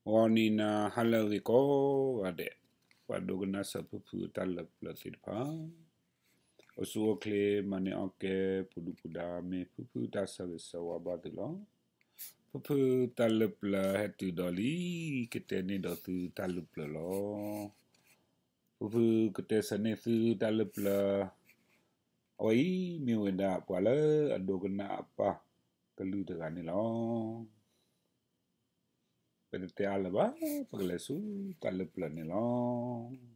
ဂီၤနံၤနၤဟါလၢအဂ့ၤကိးဂၤဒဲး, ပှၤဒိကနၣ်စၢၤဖုဖုအတၢ်လၢပျၢၤသ့ၣ်တဖၣ်, အိၣ်ဆူၣ်အိၣ်ချ့မၤန့ၢ်အီၣ်ကဲ ပူၤဒူပူၤဒါ မ့ၢ်ဖုဖုတၢ်ဆၢဂ့ၤဆၢဝါဘၣ်သုလီၤ. ဖုဖုတၢ်လၢပျၢၤဟဲတုၤဒီးလံ, ကတဲန့ၢ်ဒီးသုတၢ်လၢပျၢၤလီၤ. ဖုဖုကတဲဆၢန့ၢ်သုတၢ်လၢပျၢၤ, အဝဲအံၤမ့ၢ်ဝဲဒၣ်ပှၤလၢအဒိကနၣ်အပၢ်ကလုၢ်တဂၤန့ၣ်လီၤ. ပတတဲအါလၢၤဘၣ်, ပကလဲၤဆူတၢ်လၢပျၢၤန့ၣ်လီၤ.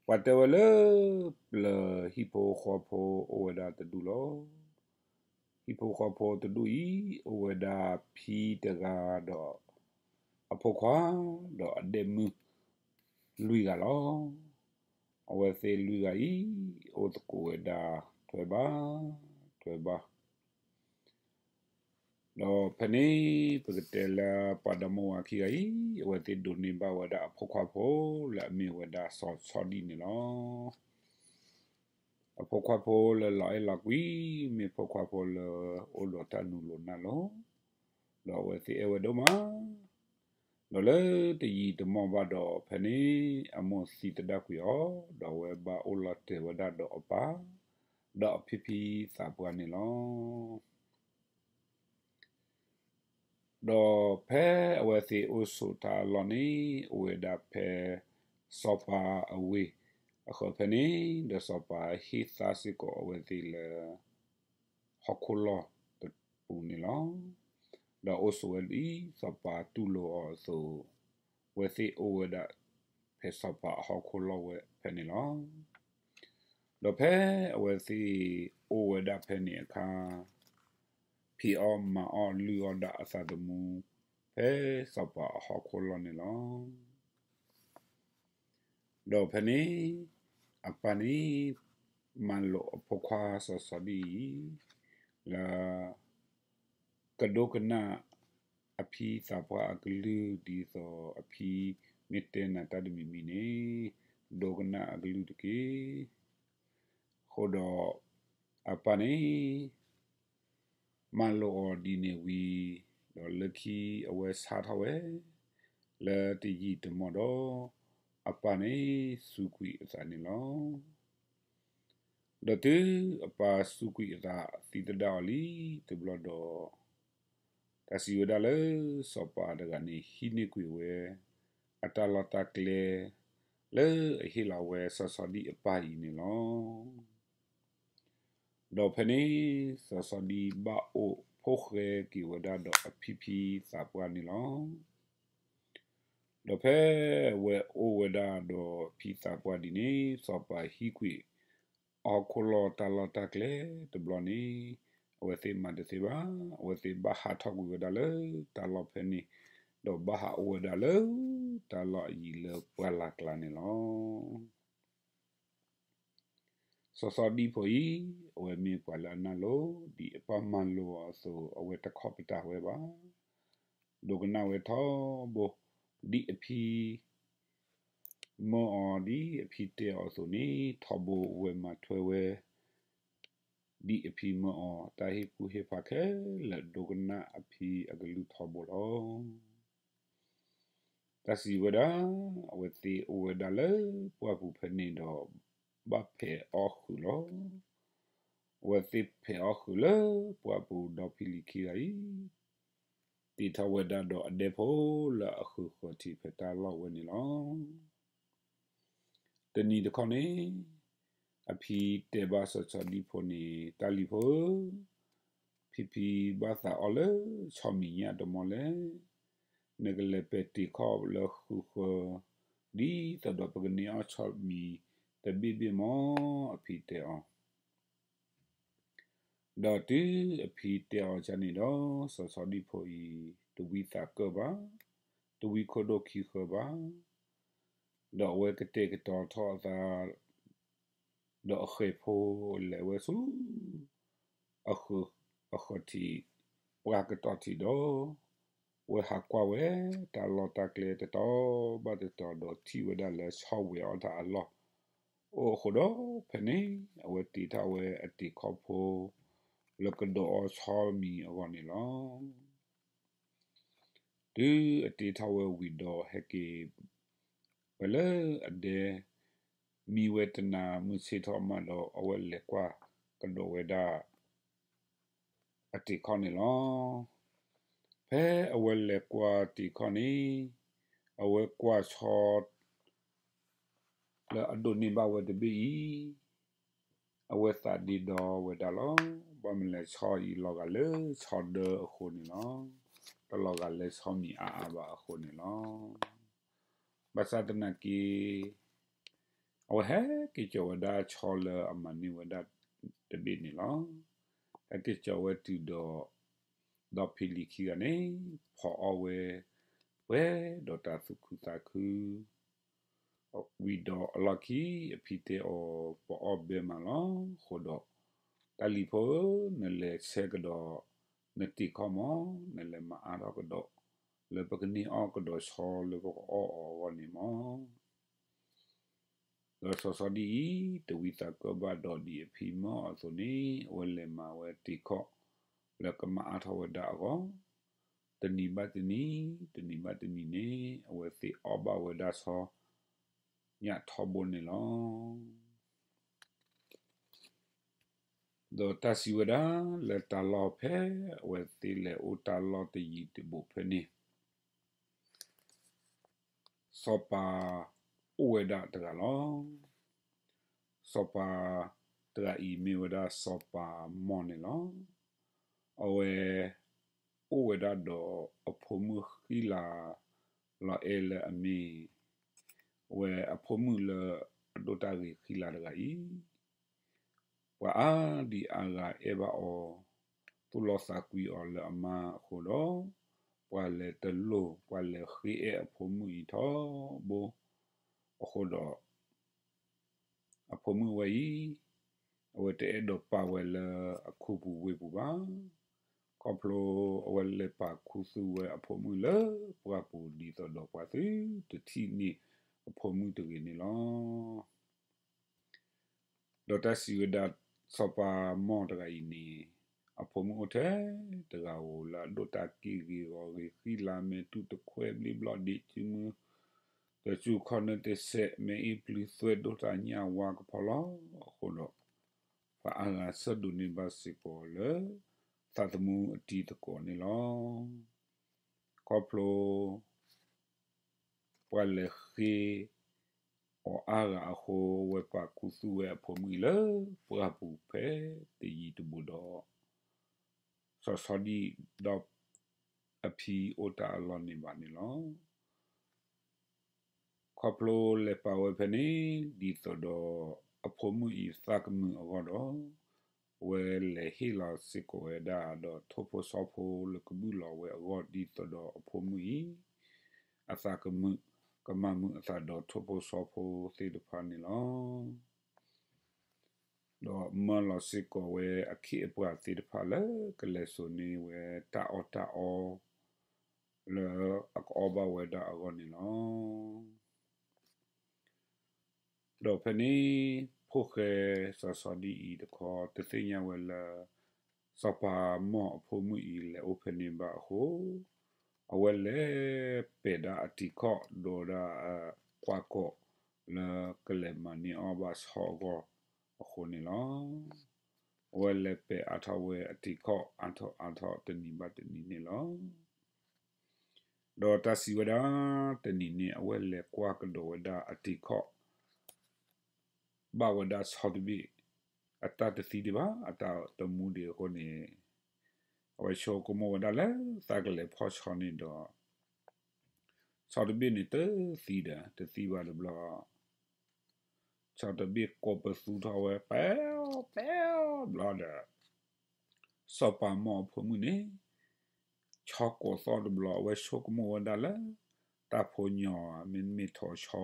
ပှၤတဲဝဲလၢ ပျၢၤဟံၣ်ဖိဃီဖိအိၣ်ဝဲဒၣ်တဒူၣ်လီၤ. ဟံၣ်ဖိဃီဖိတဒူၣ်အံၤ အိၣ်ဝဲဒၣ်ဖံတဂၤဒီး အဖိခွါဒီးအဒဲမုၣ်လွံၢ်ဂၤလီၤ. အဝဲသ့ၣ်လွံၢ်ဂၤအံၤ အိၣ်သကိးဝဲဒၣ်ထွဲဘၣ်ထွဲဘၣ် ဒီးဖဲန့ၣ် ပကတဲလၢပှၤဒီမါဝၤခံဂၤအံၤ အဝဲသ့ၣ်ဒိးန့ၢ်ဘၣ်ဝဲဒၣ်အဖိခွါဖိလၢအမ့ၢ်ဝဲဒၣ်စီၤဆီဒံၣ်န့ၣ်လီၤ. အဖိခွါဖိလၢလီၤအဲၣ်လီၤကွံ မ့ၢ်ဖိခွါဖိလၢအိၣ်ဒီးတၢ်နူၤလိၤနၢ်လိၤ, ဒီးအဝဲသ့ၣ်အဲၣ်ဝဲဒိၣ်မး, ဒီးလၢတယံာ်တမီၢ်ဘၣ်ဒီး ဖဲန့ၣ် အမိၢ်သံသဒၣ်ကွံာ်အီၤ, ဒီးအဝဲဘၣ်အိၣ်လီၤတဲာ်ဝဲဒၣ်ဒီးအပၢ် ဒီးအဖံဖံသးပှၢ်န့ၣ်လီၤ. ဒီးဖဲအဝဲသ့ၣ်အိၣ်ဆိးတၢ်အလီၢ်န့ၣ် အိၣ်ဝဲဒၣ်ဖဲစီၤပၤအဝ့ၢ်အဃၢၤဖဲန့ၣ်, ဒီးစီၤပၤဟ့ၣ်သါစ့ၢ်ကီးအဝဲသ့ၣ်လၢ ဟီၣ်ခိၣ်လီၢ်တပူၤန့ၣ်လီၤ. ဒီးအိၣ်ဆိးဝဲဒ်စီၤပၤတူၢ်လိာ်အီၤအသိး, အဝဲသ့ၣ်အိၣ်ဝဲဒၣ်ဖဲစီၤပၤအဟီၣ်ခိၣ်လီၢ်ဝဲဖဲန့ၣ်လီၤ. ဒီးဖဲအဝဲသ့ၣ်အိၣ်ဝဲဒၣ်ဖဲန့ၣ်အခါ, ဖံးအီၣ်မၤအီၣ်လုၢ်အီၣ်ဒၣ်အသးသမူ ဖဲစီၤပၤအဟီၣ်ခိၣ်လီၢ်န့ၣ်လီၤ. ဒီးဖဲန့ၣ် အပၢ်န့ၣ် မၤလိာ်အဖိခွါစီၤဆီဒံၣ်အံၤ လၢ ကဒိကနၣ်အဖံသးပှၢ်အကလုၢ် ဒ်သိးအဖံမ့ၢ်တဲနၤတၢ်တမံၤမံၤန့ၣ် ဒိကနၣ်အကလုၢ်တက့ၢ်. အဃိဒီး အပၢ်န့ၣ် မၤလိာ်အီၤဒ်န့ၣ်ဝံၤ, ဒီးလၢခံအဝဲဆါထီၣ်ဝဲ လၢတယံာ်တမီၢ်ဒီး အပၢ်န့ၣ်စူးကွံာ်အသးန့ၣ်လီၤ. ဒီးတုၤအပၢ်စူးကွံာ်အသးသံသဒၣ်အီၤလံတဘျီဒီး, တၢ်စံးဝဲဒၣ်လၢစီၤပၤတဂၤန့ၣ် ဟံးန့ၢ်ကွံာ်ဝဲ အတၢ်လီၢ်တၢ်ကျဲ လၢအဟ့ၣ်လီၤဝဲစီၤဆီဒံၣ်အပၢ်အံၤန့ၣ်လီၤ. ဒီးဖဲန့ၣ် စီၤဆီဒံၣ်ဘၣ်အိၣ်ဖိဃဲက့ၤဝဲဒၣ်ဒီးအဖံဖံသးပှၢ်န့ၣ်လီၤ. ဒီးဖဲအဝဲအိၣ်ဝဲဒၣ်ဒီးဖံသးပှၢ်ဒ်န့ၣ် စီၤပၤဟံးကွံာ် အဟီၣ်ခိၣ်လီၢ်တၢ်လီၢ်တၢ်ကျဲတဘျီန့ၣ်, အဝဲသ့ၣ်မၤတသ့ဘၣ်, အဝဲသ့ၣ်ဘၣ်ဟးထီၣ်ကွံာ်ဝဲဒၣ်လၢတၢ်လီၢ်ဖဲန့ၣ်, ဒီးဘၣ်ဟးအိၣ်ဝဲဒၣ်လၢတၢ်လီၢ်အယံၤလၢပှၢ်လၢ်ကျါန့ၣ်လီၤ. စီၤဆီဒံၣ်ဖိအံၤ အဝဲမ့ၢ်ပှၤလၢအနၢ်လိၤ, ဒ်အပၢ်မၤလိာ်အီၤအသိး အဝဲတခီၣ်ပတာ်ဝဲဘၣ်. ဒိကနၣ်ဝဲထီဘိ, ဒ်အဖံမၢအီၤ, ဒ်အဖံတဲအီၤအသိးန့ၣ် ထီဘိဝဲမၤထွဲဝဲ, ဒ်အဖံမၢအီၤ တၢ်ဟ့ၣ်ကူၣ်ဟ့ၣ်ဖးခဲလၢာ် ဒိကနၣ်အဖံအကလုၢ်ထီဘိလီၤ. တၢ်စံးဝဲဒၣ်, အဝဲသ့ၣ်အိၣ်ဝဲဒၣ်လၢပှၢ်ပူၤဖဲန့ၣ်ဒီး ဘၣ်ဖဲးအီၣ်ဃုာ်လီၤ. အဝဲသ့ၣ်ဖဲးအီၣ်ဃုာ်လၢပှၢ်ပူၤ ဒီဖံလံၤခံဂၤအံၤ တ့ထီၣ်ဝဲဒၣ်ဒီးအဒဲဖိလၢအဃုာ်ဃီၤထံးဖဲတၢ်လီၢ်ဝဲန့ၣ်လီၤ. တနံၤတခီန့ၣ် အဖံတဲဘၣ်စီၤဆီဒံၣ်ဖိန့ၣ်, တၢ်လံၤဖိဧၢ, ဖံဖံဘၣ်သးအီၣ်လၢဆီမံၤညၣ်တမီၢ်လဲၣ်. နကလဲၤပဲာ်တ့ၢ်ခီၣ်လၢဃုာ်ဃီၤ ဒ်သိးဒီးပကန့ၢ်အီၣ်ဆီမံၤတဘ့ၣ်ဘ့ၣ်မီၢ်, အဖံတဲအီၤ. ဒီးတုၤအဖံတဲအီၤဒ်န့ၣ်ဒီး စီၤဆီဒံၣ်ဖိအံၤ တဝံသးကၢၣ်ဘၣ်, တဝံခိၣ်ဒိၣ်ခံဃၢဘၣ်, ဒီးအဝဲကတဲာ်ကတီၤထီၣ်အသး ဒီးအဃဲၤဖိလဲၤဝဲဆူ အဃၢၤ, အဃၢၤထံး, ပှၢ်ကတီၢ်ထံးဒီး ဝဲဟးကွၢ်ဝဲ တၢ်လီၢ်တၢ်ကျဲတတီၤဘၣ်တတီၤ ဒီးထံၣ်ဝဲဒၣ်လၢဆီဝဲၤအီၣ်တၢ်အလီၢ်အိၣ်အဃိဒီး ဖဲန့ၣ် အဝဲတ့ထီၣ်ဝဲအတ့ၢ်ခီၣ်ဖိ လၢကဒိးအီၣ်ဆီမံၤအဂီၢ်န့ၣ်လီၤ. တုၤအတ့ထီၣ်ဝဲဝံၤဒီးဟဲက့ၤဝဲလၢအဒဲ, မံဝဲတနၤမုၢ်ဆ့ၣ်ထီၣ်မးဒီး အဝဲလဲၤကွၢ်ကဒီးဝဲဒၣ် အတ့ခီၣ်န့ၣ်လီၤ. ဖဲအဝဲလဲၤကွၢ်တ့ခီၣ်န့ၣ်, အဝဲကွၢ်ဆီ လၢအဒိးန့ၢ်ဘၣ်ဝဲတဘ့ၣ်အံၤ, အဝဲသးဒ့ဒီဝဲဒၣ်လီၤ. ဘၣ်မနုၤလဲၣ် ဆီအံၤလီၤဂာ်လၢဆီဒၢအဃိန့ၣ်လီၤ. တလီၤဂာ်လၢဆီမံၤအါအါဘၣ်အဃိန့ၣ်လီၤ. ဘၣ်ဆၣ်သနာ်က့ အဝဲဟဲက့ၤစိာ်ဝဲဒၣ်ဆီလၢအမၤန့ၢ်ဝဲဒၣ်တဘ့ၣ်န့ၣ်လီၤ. ဟဲက့ၤစိာ်ဝဲတုၤဒီး ဒီဖံလံၤခံဂၤန့ၣ် ဖီအီၣ်ဝဲ ပှဲၤဒီးတၢ်သူၣ်ခုသးခု ဝံၤဒီးအလီၢ်ခံ အဖံတဲအီၤ ပအီၣ်ဘဲမးလီၤ. အဃိဒီး တၢ်လံၤဖိဧၢ, နလဲၤဆဲးကဒီးနတ့ခီၣ်မး, နလဲၤမၤအါထီၣ်ကဒီး လၢပကန့ၢ်အီၣ်ကဒီးဆီလၢပကအီၣ်အီၤအဂီၢ်န့ၣ်မး. ဒီးစီၤဆီဒံၣ်အံၤ တဝံသးကၢဘၣ်ဒီးဒ်အဖံမၢအီၤအသိးန့ၣ် အဝဲလဲၤမၤဝဲတ့ခီၣ် လၢကမၤအါထီၣ်ဝဲဒၣ်အဂီၢ်, တနံၤဘၣ်တနံၤ, တနံၤဘၣ်တနံၤန့ၣ် အဝဲသ့ၣ်အီၣ်ဘၣ်ဝဲဒၣ်ဆီ ညၣ်ထီဘိန့ၣ်လီၤ. ဒီးတၢ်စံးဝဲဒၣ်လၢတၢ်လီၢ်ဖဲ အဝဲသ့ၣ်လဲၤအိၣ်တၢ်လီၢ်တယံၤတဘူးဖဲန့ၣ် စီၤပၤအိၣ်ဝဲဒၣ်တဂၤလီၤ. စီၤပၤတဂၤအံၤမ့ၢ်ဝဲဒၣ်စီၤပၤမီၢ်န့ၣ်လီၤ. အဝဲအိၣ်ဝဲဒၣ်ဒီးအဖိမုၣ်ဃံလၤလီၤအဲၣ်လၢအမ့ၢ် ဝဲအဖိမုၣ်လၢအဒိၣ်တၢ်ဂ့ၤဃံလၤတဂၤအံၤ ပှၤအါဒံအါဂၤအဲၣ်ဘၣ်အီၤ, သူၣ်လီသးကွံအီၤလၢအမါအဃိဒီး, ပှၤလဲၤတလိၣ် ပှၤလဲၤဃ့အဲၣ်အဖိမုၣ်အံၤထီဘိအဃိဒီး, အဖိမုၣ်ဝဲအံၤ အဝဲတအဲၣ်ဒိးပာ်ဝဲလၢအခူပူၤဝ့ၢ်ပူၤဘၣ်. ခီဖျိအဝဲလဲၤပာ်ခူသူၣ်ဝဲအဖိမုၣ်လၢပှၢ်ပူၤ ဒ်သိးဒီးပှၤသုတထံၣ်န့ၢ်အဖိမုၣ်တဂ့ၤန့ၣ်လီၤ. ဒီးတၢ်စံးဝဲဒၣ် စီၤပၤမီၢ်တဂၤအံၤန့ၣ် အဖိမုၣ်အိၣ်ထဲတဂၤဧိၤ လၢအဒိၣ်တၢ်က့ၢ်ဂ့ၤဂီၤဂ့ၤ ဃံလၤမဲာ်တူၢ်တခွဲဘျ့ဘျီၣ်ဒံး စုမုၢ်တစူၢ်ခီၣ်နၢတစဲး မဲာ်အ့ၣ်ပျုၤသွဲဒိၣ်တၢ်ညၣ်ဝါကဖီလီၤ. အဃိဒီး ပှၤအါဂၤဆၢဒိးန့ၢ်ဘၣ်စ့ၢ်ကီးလၢ သးသမူအတံၤသကိးန့ၣ်လီၤ. ခီဖျိ ပှၤလဲၤဃ့အီၤအါဂၤအဃိ ဝဲပာ်ခူသူၣ်ဝဲအဖိမုၣ်အံၤလၢပှၢ်ပူၤဖဲတယံၤတဘူးဒီး စီၤဆီဒံၣ်ဒီးအဖံအိၣ်တၢ်အလီၢ်န့ၣ်ဘၣ်န့ၣ်လီၤ. ခီဖျိလဲၤပာ်ဝဲဖဲန့ၣ် ဒ်သိးဒီးအဖိမုၣ်အံၤသးကမုာ်အဂီၢ်ဒီး အဝဲလဲၤဟ့ၣ်လီၤစ့ၢ်ကီးဝဲဒၣ်ဒီးထိၣ်ဖိစီၤဖိလၢကဘုၣ်လီၤဝဲအဂီၢ် ဒ်သိးဒီးအဖိမုၣ်အံၤ အသးကမုာ် ကမၤမုာ်အသးဒီးထိၣ်ဖိစီၤဖိသ့ၣ်တဖၣ်န့ၣ်လီၤ. ဒီးမၢလီၤစ့ၢ်ကီးဝဲအခ့အပှၤသ့ၣ်တဖၣ်လၢကလဲၤစိာ်န့ၢ်ဝဲတၢ်အီၣ်တၢ်အီ လၢအကအီၣ်ဘၣ်ဝဲဒၣ်အဂီၢ်န့ၣ်လီၤ. ဒီးဖဲန့ၣ် ဖိၣ်ဃဲစီၤဆီဒံၣ်အံၤတခီ တသ့ၣ်ညါဝဲလၢ စီၤပၤမီၢ်အဖိမုၣ်အံၤလဲၤအိၣ်ဖဲန့ၣ်ဘၣ်အဃိ အဝဲလဲၤပဲာ်ဒၣ်အတံၤခီၣ် ဒီးဒၣ်ကွၢ်ကီၢ် လၢကလဲၤမၤန့ၢ်အီၣ်ဘၣ်ဆီအဂီၢ်အဃိန့ၣ်လီၤ. အဝဲလဲၤပဲာ်အါထီၣ်ဝဲအတံၤခီၣ် အါထီၣ်အါထီၣ်တနံၤဘၣ်တနံၤန့ၣ်လီၤ. ဒီးတၢ်စံးဝဲဒၣ် တနံၤန့ၣ် အဝဲလဲၤကွၢ်ကဒီးဝဲဒၣ်အတံၤခီၣ် ဘၣ်ဝဲဒၣ်ဆီတဘ့ၣ် အတၢ်တသံဒံးဘၣ် အတၢ်တမူဒံးအဃိန့ၣ် အဝဲဆိကမိၣ်ဝဲဒၣ်လၢသးကလဲၤဖီၣ်ဆီန့ၣ်ဒီး ဆီတဘ့ၣ်န့ၣ်တသံဒီး တသံဘၣ်တဘျီ ဆီတဘ့ၣ်ကိးပသူထီၣ်ဝဲ ပဲ ပဲ ဘျီဒီး စီၤပၤမီၢ်အဖိမုၣ်န့ၣ် ဆီကိးသီၣ်တဘျီ အဝဲဆိကမိၣ်ဝဲဒၣ်လၢ တၢ်ဖိညီမ့တမ့ၢ်ထိးဆီ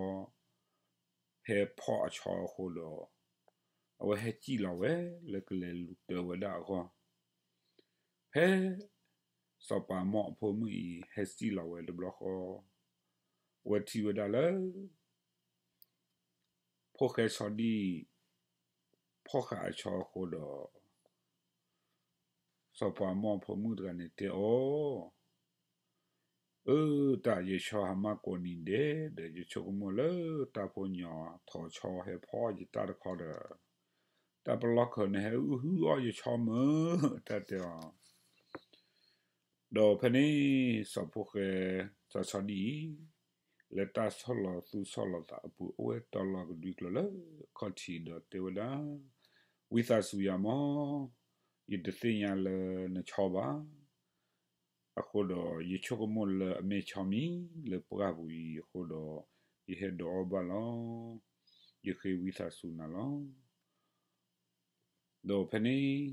ဟဲဖီၣ်အဆီအဃိဒီး အဝဲဟဲစံၣ်လီၤဝဲလၢကလဲၤလူၤတၢ်ဝဲဒၣ်အဂီၢ်, ဖဲစီၤပၤမီၢ်အဖိမုၣ်အံၤ ဟဲစံၣ်လီၤဝဲတဘျီဃီ အဝဲထံၣ်ဝဲဒၣ်လၢ ဖိၣ်ဃဲဆီဒံၣ် ဖီၣ်ဃာ်အဆီအဃိဒီး စီၤပၤမီၢ်အဖိမုၣ်တဂၤန့ၣ်တဲအီၤ, အၢ တၢ်ယဆီဟးမၢ်ကိးနံၤဒဲးဒီး ယဆိကမိၣ်လၢတၢ်ဖိညီထီၣ်ဆီဟဲဖီအီၣ်ယတၢ်တခီဒီး, တၢ်ပလီၢ်ခၢၣ်နဟဲအုၣ်ဟုအီၣ်ယဆီမၢ် တၢ်တဲအီၤ. ဒီးဖဲန့ၣ် စီၤဖိဃဲ စီၤဆီဒံၣ်အံၤ လၢတၢ်ဆီၣ်လီၤသူၣ်ဆီၣ်လီၤသးအပူၤ အိၣ်ဝဲတီလီၤကဒွံကျိာ်လၢအခီၣ်ထံးဒီးတဲဝဲဒၣ်, ဝံသးစူၤယၤမၢ်, ယတသ့ၣ်ညါလၢနဆီဘၣ်. အဃိဒီး ယဆိကမိၣ်လၢအမ့ၢ်ဆီမံၤလၢပှၢ်ပူၤအံၤအဃိဒီး ယဟဲဒိးအီၣ်ဘၣ်လီၤ. ယဃ့ဝံသးစူၤနၤလီၤ. ဒီးဖဲန့ၣ်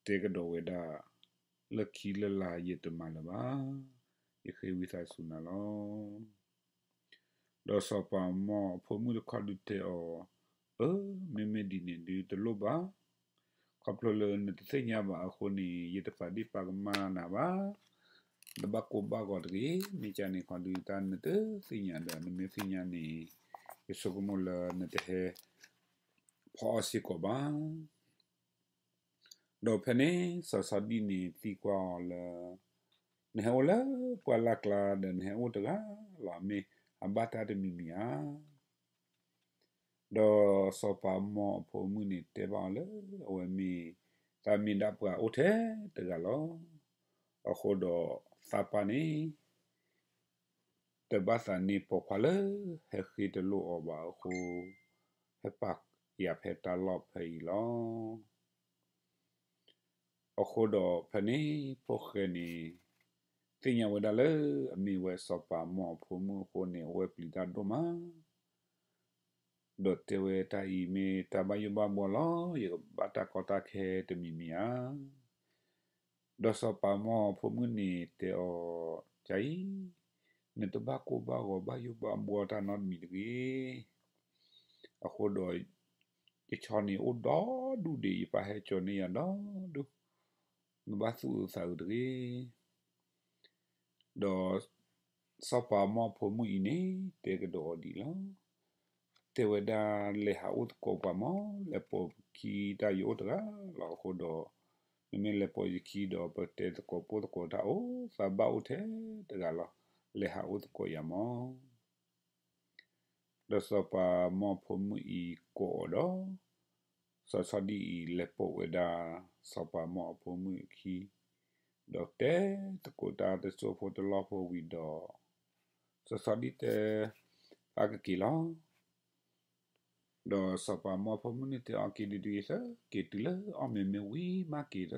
တဲကဒီးဝဲဒၣ်, လၢခံလၢလာ်ယတမၤလၢၤဘၣ်, ယဃ့ဝံသးစူၤနၤလီၤ. ဒီးစီၤပၤမီၢ်အဖိမုၣ်တခီဒုးတဲအီၤ, အၢ မ့မ့ၢ်ဒ်န့ၣ်ဒုးတလိၣ်ဘၣ်, ခီဖျိလၢနတသ့ၣ်ညါဘၣ်အဃိန့ၣ် ယတပာ်ဒ့ၣ်ပာ်ကမၣ်နၤဘၣ်. နဘၣ်ကိၢ်ဘၣ်ဂီၤတဂ့ၤ, မ့ၢ်ကန့ၣ်ခီဒုးတၢ်နတသ့ၣ်ညါဒီး နမ့ၢ်သ့ၣ်ညါန့ၣ် ယဆိကမိၣ်လၢနတဟဲဖီအီၣ်စ့ၢ်ကီးဘၣ်. ဒီးဖဲန့ၣ် စီၤဆီဒံၣ်န့ၣ်သံကွၢ်အီၤလၢ, နဟဲအိၣ်လၢပှၢ်လၢ်ကျါဒီး နဟဲအိၣ်တဂၤလီၤ, မ့ၢ်အဘၣ်တၢ်တမံၤမံၤဧါ. ဒီးစီၤပၤမီၢ်အဖိမုၣ်န့ၣ်တဲဘၣ်အီၤလၢ အဝဲမ့ၢ်သးမ့ၢ်ဒၣ်ပှၤအိၣ်ထဲတဂၤလီၤ. အဃိဒီးသးပၢ်န့ၣ် တဘၣ်သးန့ၢ်ပိာ်ခွါလၢဟဲဃ့တလိၣ်အီၤဘၣ်အဃိ, ဟဲပာ်ယၤဖဲတၢ်လီၢ်ဖဲအံၤလီၤ. အဃိဒီးဖဲန့ၣ် ဖိၣ်ဃဲန့ၣ် သ့ၣ်ညါဝဲဒၣ်လၢအမ့ၢ်ဝဲစီၤပၤမီၢ်အဖိမုၣ်အဃိန့ၣ် အဝဲပျံၤတၢ်ဒိၣ်မး ဒီးတဲဝဲတၢ်အံၤမ့ၢ်တၢ်ဘၣ်ယိၣ်ဘၣ်ဘှီလီၤ, ယကဘၣ်တၢ်ကီတၢ်ခဲတမံၤမံၤဧါ. ဒီးစီၤပၤမီၢ်အဖိမုၣ်န့ၣ်တဲအီၤ, ကၢ်အံၤ, နတဘၣ်ကိၢ်ဘၣ်ဂီၤဘၣ်ယိၣ်ဘၣ်ဘှီတၢ်နီတမံၤတဂ့ၤ. အဃိဒီး ယဆီန့ၣ်အိၣ်ဒီဒူၣ်ဒံး ယပၢ်ဟဲကၠီၤန့ၢ်ယၤဒီဒူၣ်, နဘၣ်သူၣ်အုးသးအုးတဂ့ၤ. ဒီးစီၤပၤမီၢ်အဖိမုၣ်အံၤန့ၣ် တဲကဒီးအီၤဒ်အံၤလီၤ. တဲဝဲဒၣ် လဲၤဟးအိၣ်သကိးပှၤမၢ်, လဲၤပိာ်ခံတၢ်ယအိၣ်တဂၤလီၤ. အဃိဒီး နမ့ၢ်လဲၤပိာ်ယခံဒီး ပတဲသကိးပိၢ်သကိးတၢ်အိၣ်, သးဘၣ်အိၣ်ထဲတဂၤလီၤ. လဲၤဟးအိၣ်သကိးယၤမၢ်. ဒီးစီၤပၤမီၢ်ဖိမုၣ်အံၤကိးအီၤဒီး စီၤဆီဒံၣ်အံၤလဲၤပိာ်ဝဲဒၣ် စီၤပၤမီၢ်အဖိမုၣ်အခံ, ဒီးတဲသကိးတၢ်တစိၢ်ဖိတလီၢ်ဖိဝံၤဒီး စီၤဆီဒံၣ်တဲ ပၢ်ကက့ၤလီၤ. ဒီးစီၤပၤမီၢ်ဖိမုၣ်န့ၣ်တဲအီၤ က့ၤဒုးဒုးသၢ, က့ၤတုၤလၢအီၣ်မ့ၤမ့ၢ်ဝံၤမးက့ၤ